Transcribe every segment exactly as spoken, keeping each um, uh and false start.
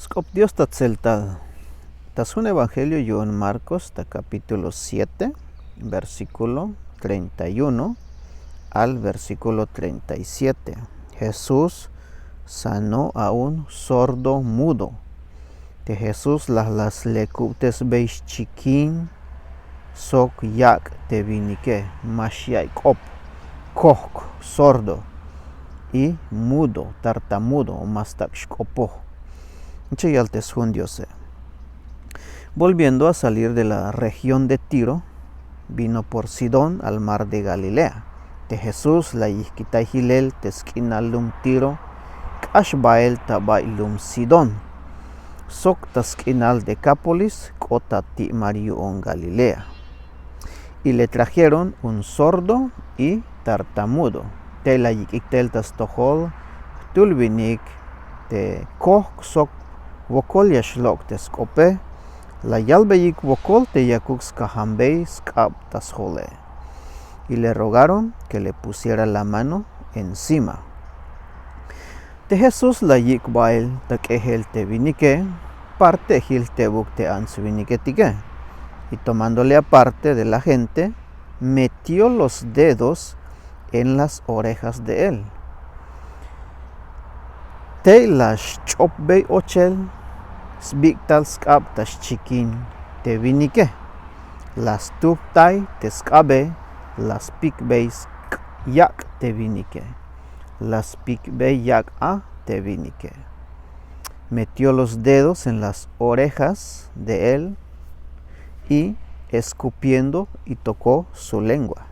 Sk'op Dios ta tseltal. Ta sjun evangelio yu'un Marcos ta capítulo siete, versículo treinta y uno al versículo treinta y siete. Jesús sanó a un sordo mudo. Te Jesús la jlas lekubtesbey xchikin sok yak' te winike, ma xya'iy k'op, kojk, sordo, y mudo, tartamudo, o ma stak' xk'opoj. Jich ya yal te sjun Diose. Volviendo a salir de la región de Tiro, vino por Sidón al mar de Galilea. Te Jesús la yijkitay jilel te sk'inal lum Tiro, k'ax bael ta bay lum Sidón, sok ta sk'inal Decápolis, k'ot ta ti' mar yu'un Galilea. Y le trajeron un sordo y tartamudo. Tey la yik'ik tel ta stojol jtul winik te kojk sok wokol ya xlok' te sk'ope, la yalbeyik wokol te yakuk skajambey sk'ab ta sjole. Y le rogaron que le pusiera la mano encima. Te Jesús la yik' bael ta k'ejel te winike, parte jil tebuk te ants winiketike. Y tomándole aparte de la gente, metió los dedos en las orejas de él. Tey la xch'opbey ochel sbik'tal sk'ab ta xchikin te winike. La stuptay te sk'abe, la spikbey yak' te winike. La spikbey yak' a te winike. Metió los dedos en las orejas de él y escupiendo y tocó su lengua.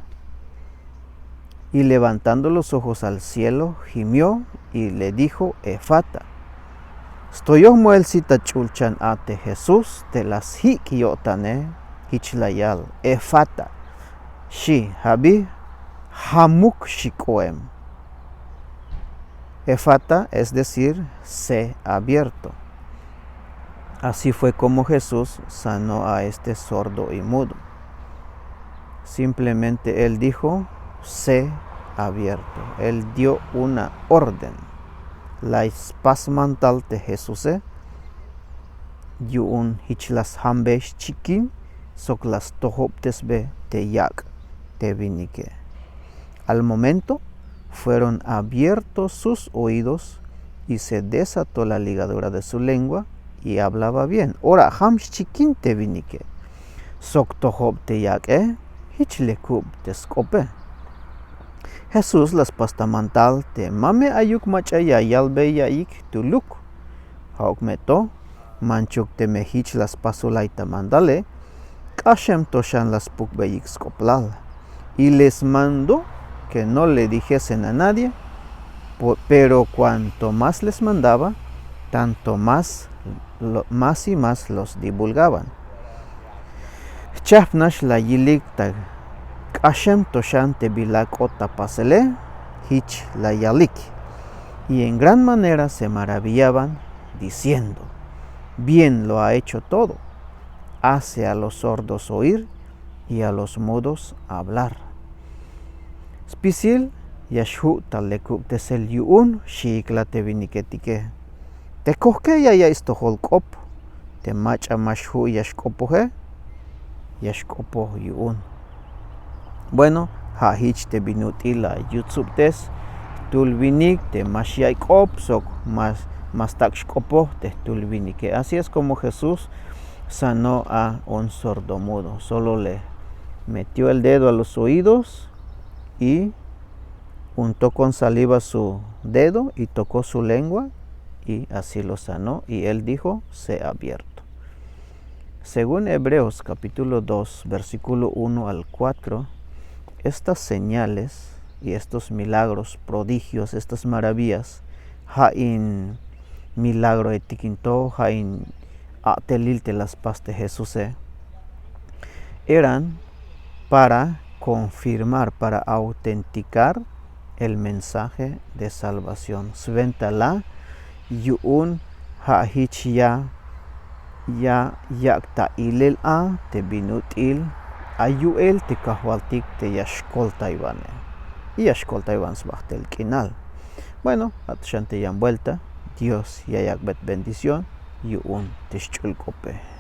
Y levantando los ojos al cielo, gimió y le dijo: Efata. Stoyoj moel sit ta ch'ulchan a te Jesús te la sjik' yo'tane, jich la yal: Efata. Xi, ja' bi, jamuk xik'oem. Efata, es decir, sé abierto. Así fue como Jesús sanó a este sordo y mudo. Simplemente él dijo: sé abierto. Él dio una orden. La spas mantal te Jesuse, yu'un jich la sjambey xchikin sok la stojobtesbe te yak' te winike. Al momento fueron abiertos sus oídos y se desató la ligadura de su lengua y hablaba bien. Ora jam xchikin te winike sok tojob te yak'e, jich lekub te sk'ope. Jesús la spas ta mantal te ma me ayuk mach'a ya yalbey yaiyik jtuluk. Ja'uk me to, manchuk teme jich la spasolay ta mandale, k'axem to xan la spukbeyik sk'oblal. Y les mandó que no le dijesen a nadie, po- pero cuanto más les mandaba, tanto más, lo- más y más los divulgaban. Jchajpnax la yilik ta k'axem to xan te bila k'ot ta pasele, jich la yalik. Y en gran manera se maravillaban, diciendo: Bien lo ha hecho todo. Hace a los sordos oír y a los mudos hablar. Spisil ya xju' ta lekubtesel yu'un, xiikla te winiketike. Te kojke ya ya'iy stojol k'op, te mach'a ma xju' ya xk'opoje, ya xk'opoj yu'un. Bueno, ja' jich te bin ut'il la yutsubtes jtul winik te ma xya'iy k'op sok ma, ma stak' xk'opoj te jtul winike. Así es como Jesús sanó a un sordomudo. Solo le metió el dedo a los oídos y untó con saliva su dedo y tocó su lengua y así lo sanó. Y él dijo: Sé abierto. Según Hebreos capítulo dos, versículo uno al cuatro, estas señales y estos milagros, prodigios, estas maravillas, ja' in milagroetik in to, ja' in a'telil te la spas te Jesuse, eran para confirmar, para autenticar el mensaje de salvación. Swenta la yu'un ja' jich ya, ya yak' ta ilel a te bin ut'il ay yu'el te Kajwaltik te ya xkoltaywane. Y ya xkoltaywan sbajtel k'inal. Bueno, ja' to xan te yan buelta. Dios ya yak'bey bendición. yu'un te xch'ul k'ope.